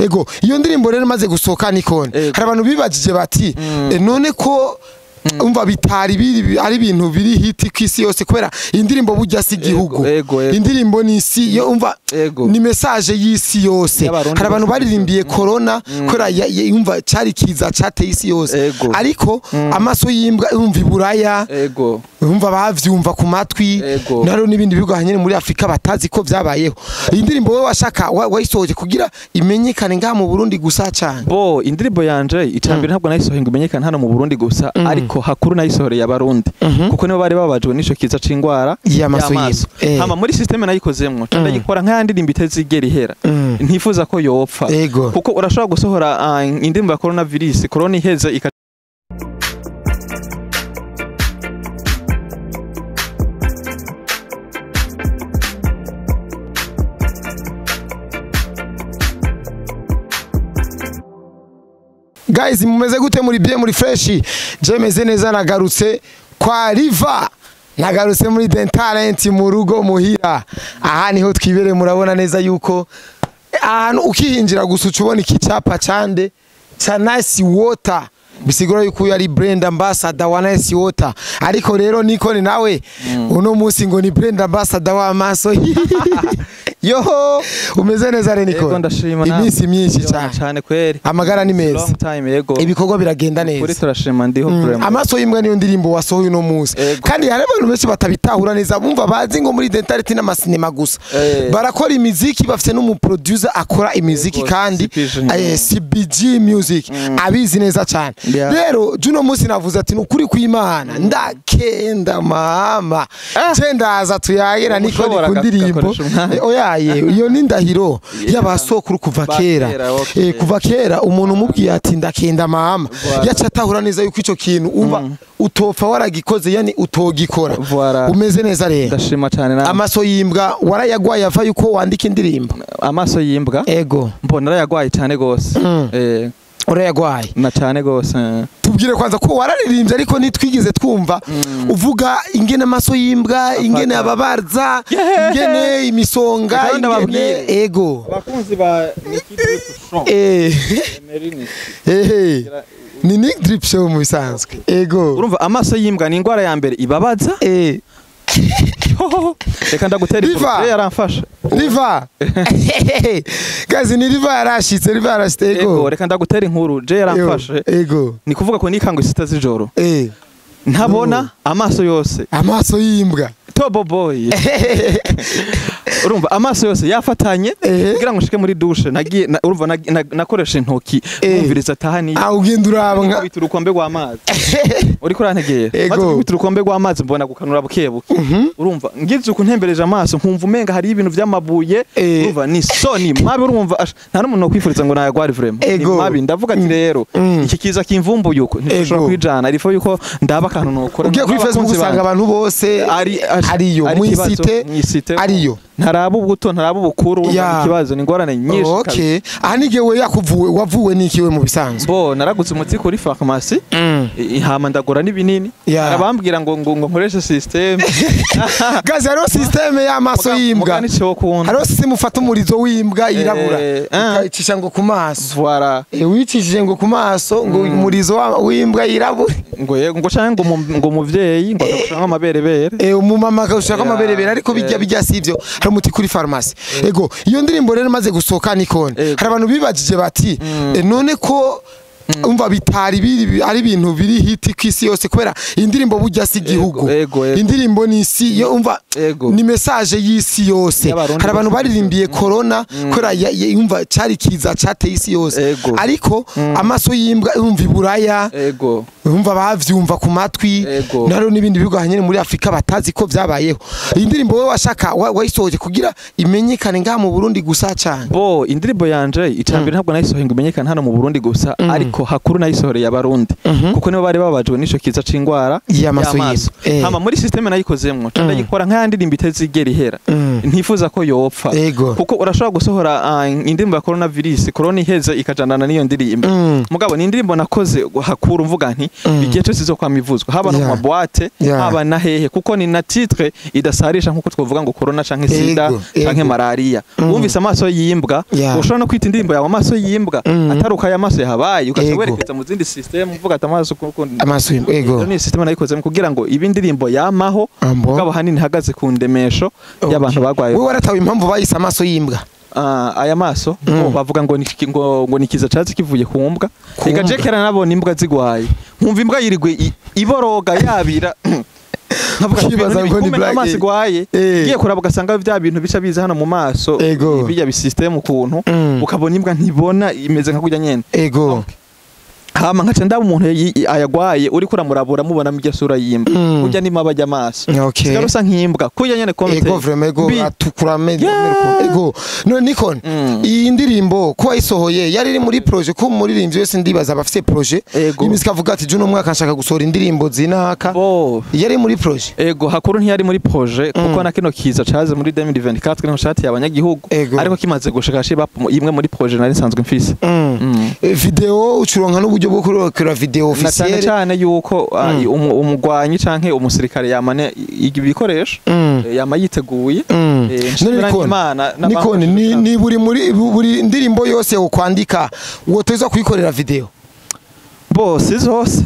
Ego iyo ndirimbo rero maze gusohoka Nikon, hari abantu bibajije bati none ko umva bitari biri ari ibintu biri hit kwisi yose, kubera indirimbo burya si igihugu, indirimbo ni isi yo, umva ni message y'isi yose. Hari abantu baririmbiye corona kubera umva cari kiza cateye isi yose, ariko amaso y'imbwa umva iburaya, umva bavyumva ku matwi, naro n'ibindi bihugu hanyene muri Afrika batazi ko vyabayeho. Indirimbo wewe washaka wayisohoje kugira imenyekane ngaha mu Burundi gusa cyane? Bo indirimbo yanje icambere ntabwo nayisohoye ngo imenyekane hano mu Burundi gusa, ariko hakuru nayisohoreye abarundi kuko nibo bari babajwe n'ico kiza c'ingwara y'amaso. Hama muri system nayikozemwo ndagikora nk'ayandirimbo itazigera ihera, ntifuza ko yopfa, kuko urashobora gusohora indirimbo ya coronavirus, corona iheze Guys, mumeze gute? Muri bien, muri fresh? Je meze neza, nagarutse kwa Riva, nagarutse muri The Talent mu rugo muhira. Aha niho twibere, murabona neza yuko ahantu ukihinjira gusa ucubona iki cyapa cande cha Nice Water, bisigura yuko yari brand ambassador wa Nice Water. Ariko rero Nikon nawe uno munsi ngo ni brand ambassador wa amaso. Yoho, umeze neza re Nikon? Iminsi myinshi cyane cyane kweri, amagara ni meza, long time. Yego, ibikorwa biragenda neza kuri, turashima ndiho vraiment. Amaso y'imbwa niyo ndirimbo wasohoye uno munsi, kandi hari abantu benshi batabitahura neza, bumva bazi ngo muri The Talent n'amasinema gusa barakora imiziki, bafite n'umu producer akora imiziki kandi CBG Music abizi neza cyane. Rero juno munsi navuze ati nukuri kw'Imana ndakenda mama je ndaza tuyagera Nikon ku ndirimbo. Oya, iyo ni ndahiro y'abasokuru kuva kera. Kuva kera umuntu umubwiye ati ndakenda mama yaca atahura neza yuko ico kintu uba utopfa waragikoze, yani utogikora. Umeze neza rero, ndashima cyane. Amaso y'imbwa warayagwaye ava yuko wandika indirimbo? Amaso y'imbwa ego mbona narayagwaye cyane gose. Urayagwaye na cyane gose. Tubwire kwanza ko wararirimbye ariko nitwigeze twumva uvuga ingene amaso y'imbwa, ingene ababarza, ingene imisonga, ingene ego. Abakunzi ba Nick Drip Show. Ni Nick Drip Show mu bisanzwe. Ego. Urumva amaso y'imbwa ni ingwara ya mbere ibabaza. Reka ndagutera ifoto yaramfasha. Riva. Guys, ni Riva yarashitse, Riva yarashitse. Ego, reka ndagutera inkuru, je yaramfashe. Ego. Ni kuvuga ko nikangwe sita z'ijoro. Ntabona amaso yose. Amaso y'imbwa. Tobo boy. Urumva amaso yose yafatanye kugira ngo nshike muri douche, nagiye urumva nakoresha intoki numviriza atahani. Ah, ugenda uraba nka kubita urukombe rw'amazi. Uriko urantegera. Maze kubita urukombe rw'amazi mbona gukanura bukebuke. Urumva ngize uko ntembereje amaso nkumva umenga hari ibintu vy'amabuye, urumva ni soni mabi, urumva nta n'umuntu wokwifuriza ngo nayagware vraiment. Ni mabi, ndavuga ati rero iki kiza kimvumbuye uko ntishobora kwijana, ariko yuko ndaba akantu nokora. Ugiye kuri Facebook usanga abantu bose ariyo mwisite ariyo, ntaraba ubuto ntaraba ubukuru, urumva ikibazo ni ingorane nyinshi. Okay, aha nige we yakuvuwe wavuwe nikiwe mu bisanzwe? Bo naragutse umuti kuri pharmacie, hama ndagura n'ibinini, arabambwira ngo ngo nkoreshe system. Gazi hariho system y'amaso y'imbwa, hariho system ufata umurizo w'imbwa yirabura ukayicisha ngo ku maso. Voilà, wicishije ngo ku maso ngo umurizo w'imbwa yirabura ngo yego, ngo canke ngo umuvyeyi ngo akagushaka amaberebere, umumama akagushaka amaberebere, ariko bijya sivyo, hari umuti kuri pharmacie. Ego iyo ndirimbo rero maze gusohoka Nikon, hari abantu bibajije bati none ko umva bitari biri ari ibintu biri hit kwisi yose, kubera indirimbo burya si igihugu, indirimbo ni isi yo, umva ni message y'isi yose. Hari abantu baririmbiye corona kubera umva cari kiza cateye isi yose, ariko amaso y'imbwa umva iburaya, umva bavyumva ku matwi, naro n'ibindi bihugu hanyene muri Afrika batazi ko vyabayeho. Indirimbo wewe washaka wayisohoje kugira imenyekane ngaha mu Burundi gusa cyane? Bo indirimbo yanje icambere ntabwo nayisohoye ngo imenyekane hano mu Burundi gusa, ariko Ariko hakuru nayisohoreye abarundi kuko nibo bari babajwe n'ico kiza c'ingwara y'amaso. Hama muri systeme nayikozemwo ndayikora nka ndirimbo itazigera ihera, ntifuza ko yopfa, kuko urashobora gusohora indirimbo ya coronavirus, corona iheze ikajanana n'iyo ndirimbo. Mugabo ni indirimbo nakoze hakuru mvuga nti igihe cyose izokwama ivuzwa, haba no mu maboîte, haba na hehe, kuko ni na titre idasarisha nkuko twovuga ngo corona canke sida canke malaria. Wumvise amaso y'imbwa, ushobora no kwita indirimbo yawe amaso y'imbwa, ataruka aya maso yahabaye, ugaca werekeza mu zindi system uvuga ati amaso kuko amaso y'imbwa. Ego. Ni system nayikozemo kugira ngo ibe indirimbo yamaho, mugabo hanini ihagaze ku ndemesho y'abantu bagwaye. Wewe waratawe impamvu bayise amaso y'imbwa? Aya maso bavuga ngo ni ngo ni kiza catsi kivuye ku mbwa. Ega je kera nabona imbwa zigwaye, nkumva imbwa yirigwe iboroga yabira, nkavuga ngo ni amaso igwaye. Ngiye kuraba ugasanga bya bintu bica biza hano mu maso, bijya bisystem ukuntu ukabona imbwa ntibona, imeze nka kurya nyene. Ego. Hama nkaca ndaba umuntu ayagwaye, uri kuramurabura mubona mu sura y'imbwa, kurya ni mabajya amaso sigara usa nk'imbwa kurya nyene komite. Ego vraiment, ego atukura meze. Ego. None Nikon, iyi ndirimbo ko wayisohoye yari iri muri projet? Ko umuririmbyi wese ndibaza abafise projet imiziki avuga ati juno mwaka nshaka gusohora indirimbo zinaka, yari muri projet? Ego, hakuru ntiyari muri projet, kuko na kino kiza caze muri 2024 niho shati y'abanyagihugu, ariko kimaze gushika shiba imwe muri projet nari nsanzwe mfise. Video ucuronka n'uburyo bwo kurokera video officiel? Cyane cyane yuko umugwanyi canke umusirikare yamane ibikoresho, yama yiteguye. Nikon, ni buri muri buri ndirimbo yose ukwandika woteza kuyikorera video? Bo si zose,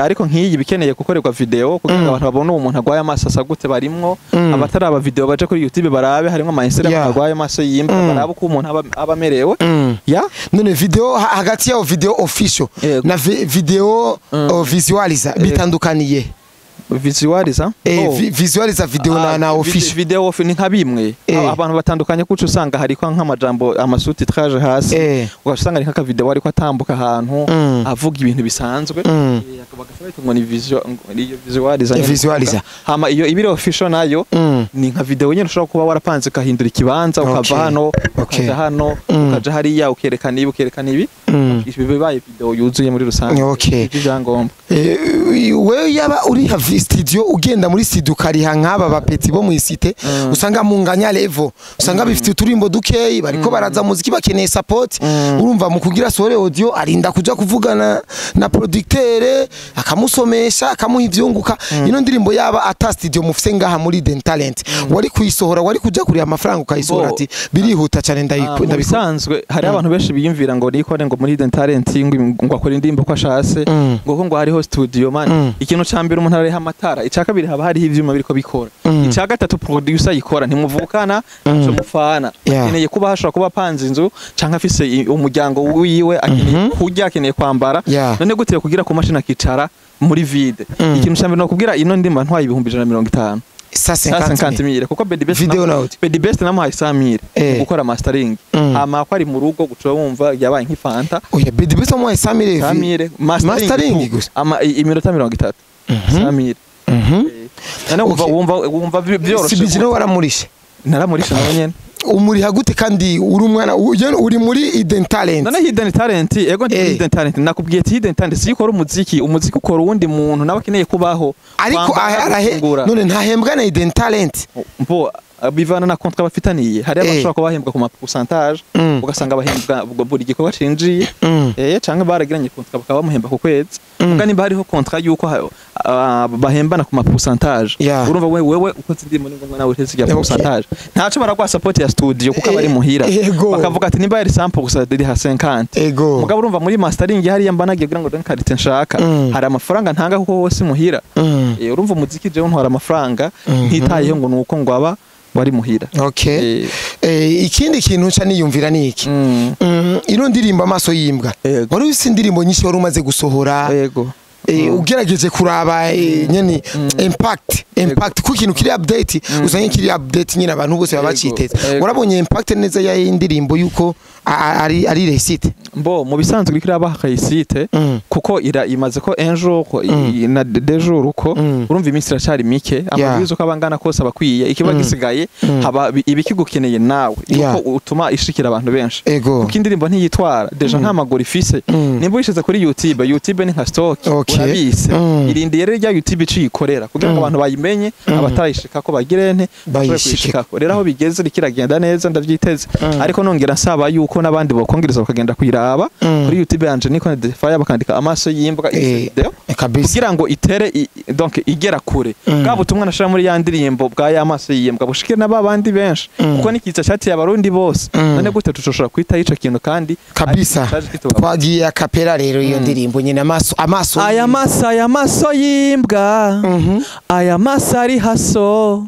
ariko nk'iyi bikeneye gukorerwa video kugira ngo abantu babone uwo muntu agwaye amaso asa gute. Barimwo abataraba video baje kuri YouTube barabe, harimo ama Instagram agwaye amaso y'imbwa, barabe uko umuntu aba amerewe. Ya none video hagati yaho video official na video visualizer bitandukaniye? Visualizer? Visualizer video na official video off ni nka bimwe, abantu batandukanye kuko usanga hariko nk'amajambo amasous-titrage hasi, ugasanga ari nk'aka video ariko atambuka ahantu avuga ibintu bisanzwe, akaba ngo ni visualizer. Visualizer. Hama iyo ibiri official nayo ni nka video nyene ushobora kuba warapanze ukahindura ikibanza, ukava hano ukaja hano ukaja hariya, ukerekana ibi ukerekana ibi, bibaye video yuzuye muri rusange. Ibyangombwa. Wewe yaba uri studio, ugenda muri studio ukariha nk'aba bapeti bo mu cité, usanga munganya level, usanga bifite uturimbo dukeyi, bariko baraza muziki, bakeneye support. Urumva mu kugira sore audio arinda kuja kuvugana na producteur, akamusomesha, akamuha ivyunguka. Ino ndirimbo yaba ata studio mufise ngaha muri Hidden Talent, wari kuyisohora, wari kuja kuriha amafaranga ukayisohora ati birihuta cyane ndabikora? Bisanzwe hari abantu benshi biyumvira ngo nikore ngo muri Hidden Talent ngo akora indirimbo ko ashase, ngo ko ngo hariho studio man. Ikintu ca mbere umuntu ariha amatara, ica kabiri haba hariho ivyuma biriko bikora, ica gatatu producer yikora ntimuvukana, ntaco mufana, akeneye kuba hashobora kuba apanze inzu canke afise umuryango wiwe, akeneye kurya, akeneye kwambara. None gute kugira ku mashini akicara muri vide? Ikintu ca mbere nokubwira, ino ndimba ntwaye 150,000. 150,000 kuko Bedi Best video na Bedi Best namuhaye 100,000 gukora mastering, hama ko ari mu rugo guca wumva yabaye nk'ifanta. Oya, Bedi Best wamuhaye 100,000? 100,000 mastering gusa, ama iminota 30, 100,000. None wumva wumva byoroshe? Sibije no waramurishe? Naramurishe nawe nyene. Umuriha gute kandi uri umwana uri muri Hidden Talent? None Hidden Talent, ego ndi Hidden Talent, nakubwiye ati Hidden Talent si ikora umuziki, umuziki ukora uwundi muntu nawe akeneye kubaho. Ariko none ntahembwa na Hidden Talent? Bo bivana na contrat bafitaniye, hari abashobora kuba bahembwa ku ma pourcentage, ugasanga bahembwa buri gikorwa cinjiye, canke baragiranye contrat bakaba bamuhemba ku kwezi. Muga nimba hariho contrat yuko bahembana ku ma pourcentage, urumva wewe ukoze indirimbo ni ngombwa nawe uteze ya pourcentage. Ntaco baragwa support ya studio kuko abari muhira bakavuga ati nimba yari sample gusa iri ha 50. Mugabo urumva muri mastering hariya mba nagiye kugira ngo den qualité nshaka, hari amafaranga ntanga kuko hose muhira. Urumva umuziki jewe ntwara amafaranga ntitayeho ngo nuko ngo aba wari muhira. Okay. Ikindi kintu nca niyumvira ni iki? Ino ndirimbo amaso y'imbwa, wari ufise indirimbo nyinshi wari umaze gusohora. Ugerageje kuraba nyene impact ku kintu kiri update, usanga kiri update nyine abantu bose baba baciteze. Warabonye impact neza ya indirimbo yuko ari réussite? Mbo mu bisanzwe iriko irabaha kayisite kuko ira imaze ko un jour na deux jours uko urumva iminsi iracari mike, amabwiriza uko abangana kose abakwiye ikiba gisigaye haba ibikigukeneye nawe yuko utuma ishikira abantu benshi, kuko indirimbo ntiyitwara déjà nta maguru ifise. Nimba uyishize kuri YouTube, YouTube ni nka stock, urabise irindiye rero rya YouTube iciyikorera kugira ngo abantu bayimenye, abatarayishikako bagire nte bayishikako. Rero aho bigeze rikiragenda neza, ndavyiteze, ariko nongera nsaba yuko n'abandi bokongereza bakagenda kuyiraba kuri YouTube yanje Nikon The Fire, bakandika amaso y'imbwa video kugira ngo itere donc igera kure bwa butumwa nashira muri ya ndirimbo bwa ya maso y'imbwa bushikire n'abandi benshi, kuko nikiza cati abarundi bose. None gute tucoshora kwita ico kintu kandi kabisa twagiye akapera rero iyo ndirimbo nyine amaso amaso aya maso aya maso y'imbwa aya maso ari haso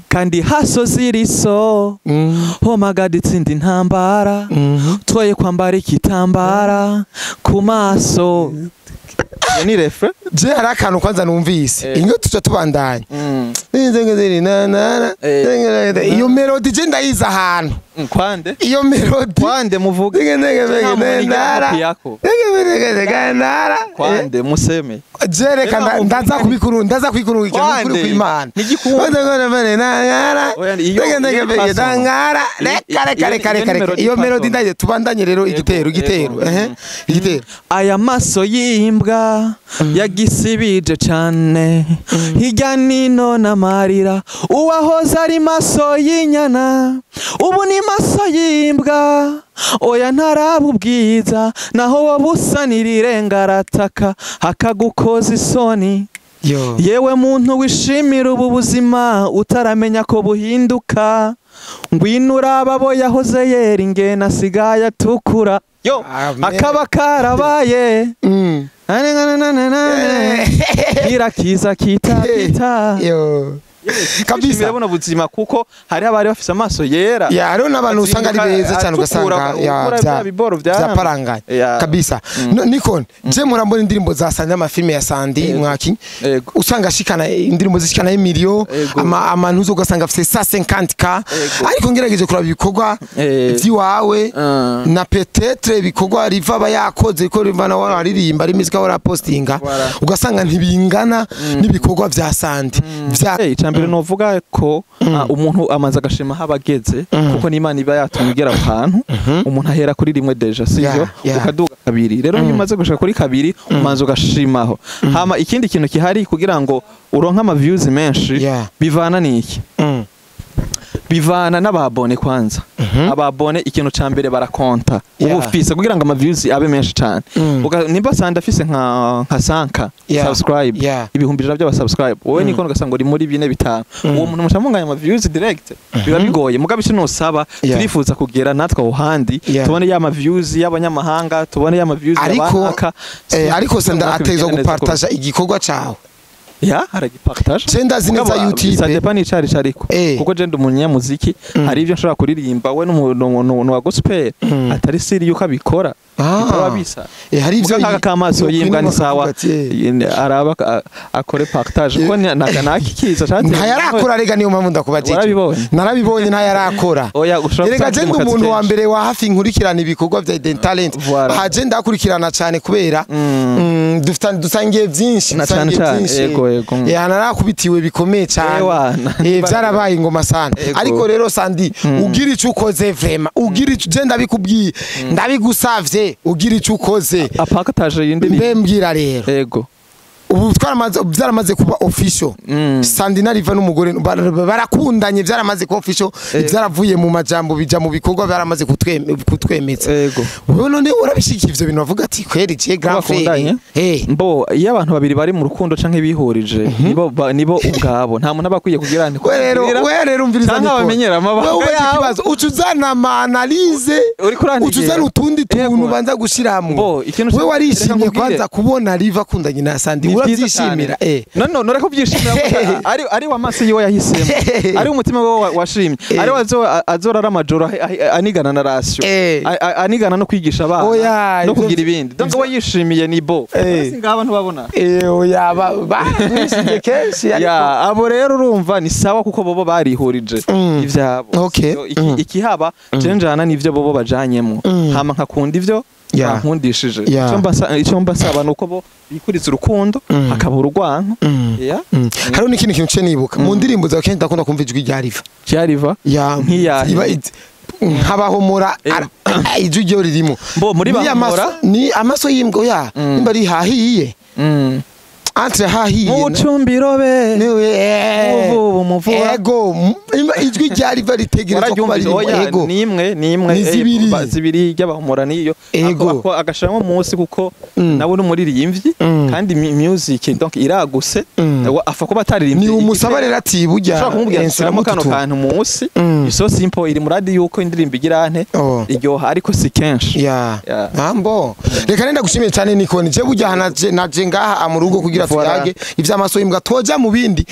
kandi haso ziriso oh my god itsinda intambara twoye kwambara ikitambara ku maso. Ni refre je hari akantu kwanza numvise ingo tuca tubandanya iyo melody je ndayiza ahantu kwande iyo melody kwande muvuge kwande museme je reka ndaza kubikuru ndaza kubikurungika nukuri kw'Imana reka iyo melody ndaye tubandanye rero igitero igitero igitero aya maso y'imbwa yagisibije cane hirya nino n'amarira uwahoze ari maso y'inyana ubu ni maso y'imbwa oya ntaraba ubwiza naho wabusanira irenga arataka hakagukoza isoni. Yewe muntu wishimira ubu buzima utaramenya ko buhinduka ngwino uraba abo yahoze yera ingena asigaye atukura yo akaba karabaye irakiza kitapita kabisa birabona buzima kuko hari abari bafise amaso yera ya hariho n'abantu usanga ari beza cyane ugasanga ya byaparanganye kabisa. Nikon je murambona indirimbo za Sandi amafilme ya Sandi mwaki usanga ashikana indirimbo zishikana imilio amantuzo ugasanga afise 150k ariko ngerageje kuraba ibikorwa by'iwawe na peut-être ibikorwa riva aba yakoze ko riva na waririmba ari mizika warapostinga ugasanga ntibingana n'ibikorwa bya Sandi bya mbere novuga ko umuntu amaze agashima habageze kuko n'Imana iba yatumugera ahantu umuntu ahera kuri rimwe déjà sivyo ukaduga kabiri rero iyo umaze gushika kuri kabiri umanza ugashimaho. Hama ikindi kintu kihari kugira ngo uronke ama views menshi bivana niki bivana n'ababone kwanza ababone ikintu ca mbere barakonta ubu ufise kugira ngo ama views abe menshi cyane nimba Sandi afise nka 5 subscribe 100,000 by'aba subscribe wowe niko ugasanga uri muri 4 5 uwo muntu mushamunganya ama views direct biba bigoye mugabe icyo nosaba turifuza kugera natwe aho handi tubone ya ma views y'abanyamahanga tubone ya ma views y'abanaka ariko Sandi atezwa gupartager igikorwa cawe ya aragipartage je ndazi neza YouTube ça dépend n'icari cariko kuko je ndi umunyamuziki hari ibyo nshobora kuririmba we n'umuntu wa gospel atari siri yuko abikora bitaba bisa hari ibyo kamaso yimbwa ni sawa araba akore partage kuko nakakikiza chatse ntayarakora rega niyo mpamvu ndakubajije narabibonye ntayarakora rega je ndi umuntu wa mbere wa hafi nkurikirana ibikorwa bya Eden Talent haje ndakurikirana cyane kubera dusangiye byinshi dusangiye byinshi ya narakubitiwe bikomeye cyane byarabaye ingoma sana ariko rero Sandi ugira icyo ukoze vraiment ugira icyo je ndabikubwiye ndabigusavye ugira icyo ukoze apakataje yindi mbembwira rero yego ubu twaramaze byaramaze kuba official Sandi na Riva n'umugore barakundanye byaramaze kuba official byaravuye mu majambo bija mu bikorwa byaramaze kutwemeza yego wewe none urabishikiye ivyo bintu bavuga ati kweri je grand frère mbo iyo abantu babiri bari mu rukundo canke bihurije nibo ubwabo nta muntu abakwiye kugira nti wewe rero umviriza niko bamenyera amabanga yawe ucuzana ama analyse ucuzana utundi tuntu banza gushiramwo wewe warishimye kwanza kubona Riva akundanye na Sandi Urabyishimira No, noreko byishimira ari wa maso yiwe yahisemo, ari umutima we washimye, ari azorara amajoro anigana na ration, anigana no kwigisha abana no kugira ibindi. Donc we yishimiye ni bo singaba ntubabona. Oya, barishimye kenshi. Ya, abo rero urumva ni sawa kuko bobo barihurije ivyabo. Ikihaba jenjana nivyo bobo bajanyemo, hama nkakunda ivyo bankundishije. Icyo mbasaba nuko bo bikuriza urukundo hakaba urwanko. Hariho n'ikindi kintu nce nibuka mu ndirimbo zawe kenshi ndakunda kumva ijwi rya Riva. Rya Riva? Nkiyahe? Nk'abahomora ijwi ryo ririmo. Mbo muri bahomora ni amaso y'imbwa ya nimba ari hahiye. Entre hahiye mucumbiro be niwe umuvuba. Ego ijwi rya Riva ritegerezwa kuba ririmo. Ego nimwe zibiri ry'abahomora niyo ako agashiramo munsi kuko nawe n'umuririmbyi kandi music donc iraguse afa kuba ataririmbye. Ni umusaba rero ati burya ensiramo kano kantu munsi iso simple iri muradi yuko indirimbo igira nte iryoha ariko si kenshi. Ambo reka nenda gushimiye cyane Nikon je burya naje ngaha mu rugo kugira tuyage ivy'amaso y'imbwa toja mu bindi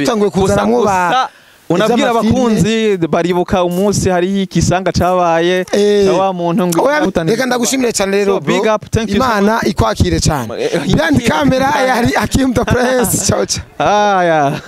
utanguye kuzanamwo ba unabwira abakunzi baribuka umunsi hari ikisanga cabaye wa muntu ngo reka ndagushimire cyane rero big up, thank you, Imana ikwakire cyane. Behind camera yari Hakim the Prince. Ciao ciao. Ah ya.